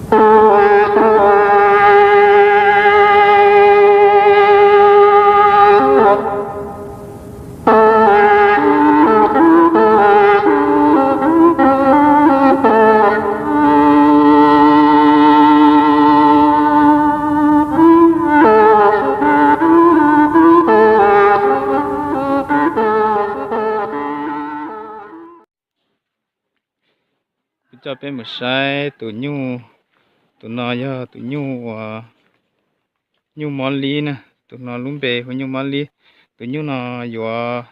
Kuv coj peb mus saib tus nyuj, tus no yog tus nyuj uas nyuj mob lib na, tus no lub npe hu nyuj mob lib. Tus nyuj no yuav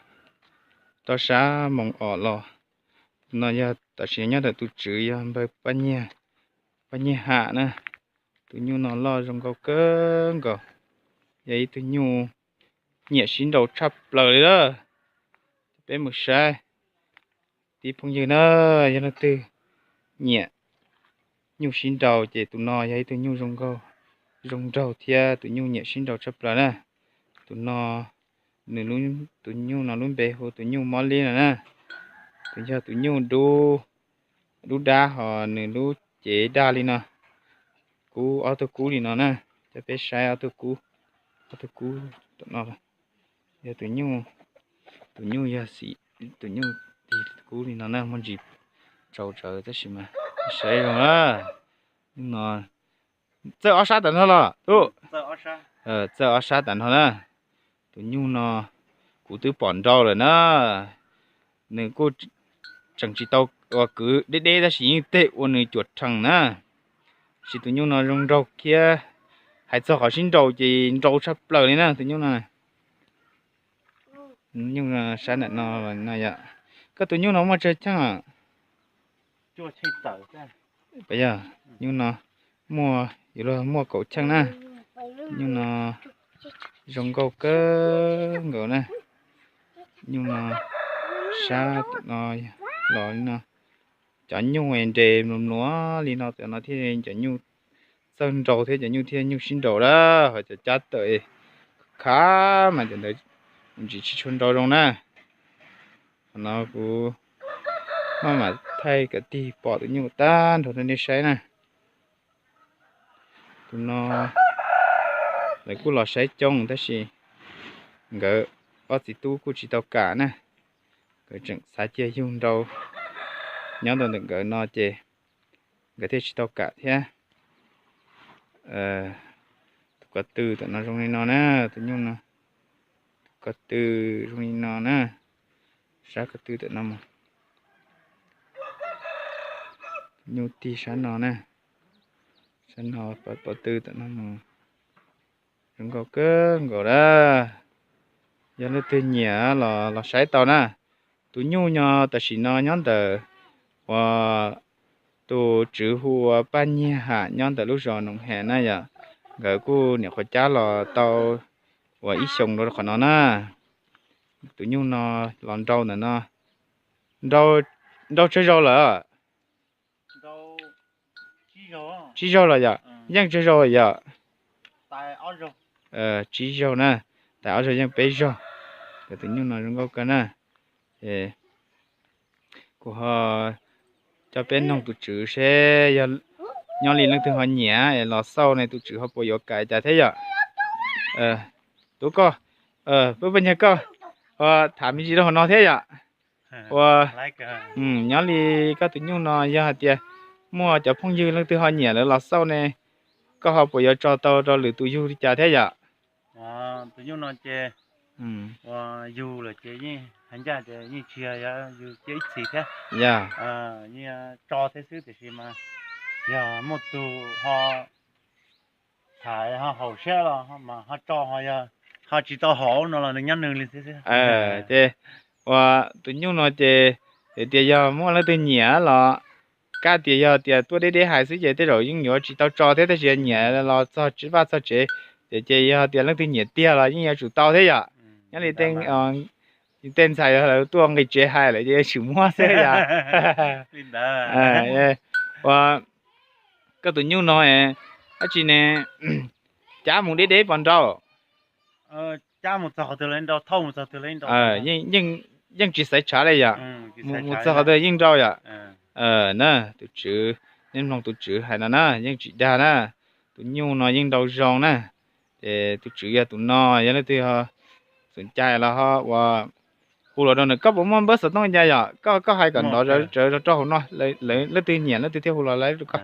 rau sab moos os los. Tus no yog tam sim nyob ntawm tus tswv yog npawg Paj Nyiag, Paj Nyiag Ham na. Tus nyuj no loj zoo nkauj kawg nkaus, yog ib tug nyuj nyiam sib nraus tshaj plaws li lawm. Peb mus saib tib phooj ywg na, yog leej twg nyiam nyuj sib nraus ces tus no yog ib tug nyuj zoo nraug thiab tus nyuj nyiam sib nraus tshaj plaws na. Tus no, nws, tus nyuj no lub npe hu tus nyuj mob lib no na. Tus yog tus nyuj dub, dub dab ho nws lub cev daj li no, kub ob tug kub li no na. Coj peb saib ob tug kub, ob tug kub tom no. Yog tus nyuj, tus nyuj yog xim, tus nyuj tig kub li no na, muaj ntsis tsaus tsawv tab sis mas saib zoo na. Nyuj no txawj ob sab tas nrho los tub, txawj ob sab tas nrho na. Tus nyuj no kuv twb pom nrau lawm na. Nws kuj tseem tsis tau ua kwv deb deb tab sis yeej tej ua nws cuam rhees na. Sis tus nyuj no zoo nraug thiab, hais txog qhov sib nraus ces nraus tshaj plaws li na tus nyuj no. Nyuj sab ntawm no no yom. Koj tus nyuj no muaj tsawg cheej? Yog, nyuj no muaj, yuav luag muaj kaum cheej na. Nyuj no zoo nkauj kawg nkaus na. Nyuj no sab no los li no, cov nyuj nres mluas mluas li no cov no thiaj cov nyuj txawj nraus thiab cov nyuj thiaj nyuj sib nraus lawm. Ho cov cab tawm khav mas cov ntawd ntsis tsis tshua nraus zoo na. Qhov no kuv maj mam thaij kwv tij pom tus nyuj tag nrho rau nej saib na. Tus no lawv kuj los saib coob tab sis nkawd ob txiv tub kuj tsis tau kam na. Nkawd tseem xav cia yug nrau nyob ntawm nkawd no ces nkawd thiaj tsis tau kam thiab. Tus ko tw tom no zoo li no na, tus nyuj no, tus ko tw zoo li no na, sab ko tw tom no mus. Nyuj tig sab no na, sab no, ko tw tom no mus. Zoo nkauj kawg nkaus na. Yog leej twg nyiam los los saib tau na. Tus nyuj no tam sim no nyob ntawm uas tus tswv hu ua Paj Nyiag Ham nyob ntawm lub zos Noom Hem na yom. Nkawd kuj nyuam qhuav cab los tau uas ib xyoos rau qhov no na. Tus nyuj no los nrau ntawm no, nrau tsawg zaus lawm? Tsib zaug los yom? Yeej tsawg zaus yom? Tsib zaug na, tais ob zaug yeej peb zaug. Tus nyuj no zoo nkauj kawg na. Kuv ho coj peb noog tus tswv seb yog nyob li leej twg ho nyiam es los xauj ne tus tswv ho puas yuav kam cas thiab yom. Tub koj, peb poj niam koj, ho tham me ntsis rau hauv no thiab yom. Ua, nyob li koj tus nyuj no yog hais tias muaj cov phooj ywg leej twg ho nyiam lawv los xauj ne, koj ho puas yuav tso tau rau lwm tus yug li cas thiab yom? Tus nyuj no ces ua yug lawm ces yeej hais ncaj tias yeej tsis yog yug cia ib txhis thiab, yeej tso thiab xwb tiam sis mas yog muaj tus ho tham ho haum siab los mas ho tso, ho yog ho tsis tau haum no los nws nyob nws li xwb xwb. Ces ua tus nyuj no ces hais tias yog muaj leej twg nyiam los, kab tias yog tias tuaj deb deb hais xwb ces tej zaum yeej yuav tsis tau tso thiab tab sis nyiam los txog vaj txog tsev, ces ces yog tias leej twg nyiam tiag los yeej yuav tsum tau thiab yom. Nyob li tej ntxhais lawv tuaj nqis tsev hais lawm ces yuav tsum muab xwb yom. Ua koj tus nyuj no dab tsi ne, cab mus deb deb puas nrau? Yeej tsis xaiv tshav li yom, mus txog qhov twg yeej nrau yom. Na tus tswv Neb mloog tus tswv hais no na, yeej tsis dag na. Tus nyuj no yeej nrau zoo na. Ces tus tswv yog tus no, yog leej twg xom cai los ho ua hu los rau nws. Koj puas muaj npawb xov tooj li cas yom? Koj, koj hais kom nrov rau hauv no, leej twg nyiam leej twg thiaj hu los laib rau koj.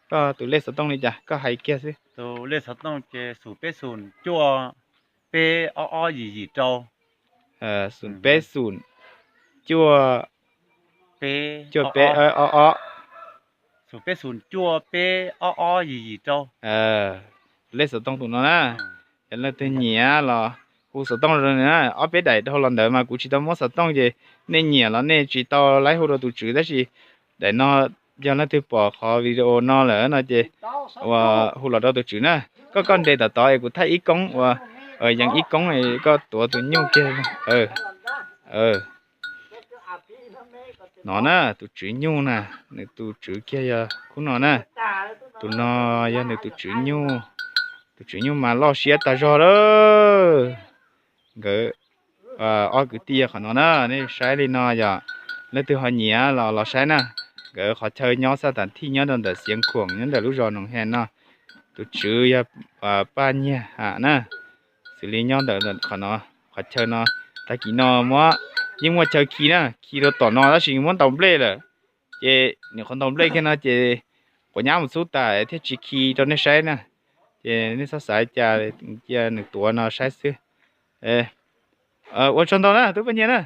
Koj tus lej xov tooj li cas koj hais kiag xwb. Xoom peb xoom, cuaj peb ob ob. Tus lej xov tooj tus no na, yog leej twg nyiam los hu xov tooj rau nws na. Ob peb daim dhau los ntawd mas kuv tsis tau muab xov tooj ces nej nyiam los nej tsis tau laib hu rau tus tswv, tab sis daim no yog leej twg pom qhov video no lawm no ces ua hu los rau tus tswv na. Koj, koj nres tom tod es kuv thaij ib koob ua, yees ib koob, koj tuav tus nyuj kiag. No na, tus tswv nyuj na, nws tus tswv kiag yog khub no na. Tus no yog nws tus tswv nyuj. Tus tswv nyuj mas loj siab tag zog lawm. Nkawd ob kwv tij yog qhov no na, nej saib li no yog leej twg ho nyiam los los saib na. Nkawd qhov chaw nyob xaj tas thij nyob rau ntawm Xiav Khuam nyob ntawm lub zos Noos He no. Tus tswv yog Paj Nyiag Ham na. Xws li nyob ntawm qhov no, qhov chaw no, tag kis no muab, yeej muaj chaw khi na, khi rau tom no tab sis muab ntaus nplej lawm. Ces nws qhov ntaus nplej kiag no ces quav nyab mus xub tas thiaj tsis khi rau nej saib na. Ces nej txhob xav cas, cia nws tuav no saib xwb. Ua tsaug ntau na tub Paj Nyiag na.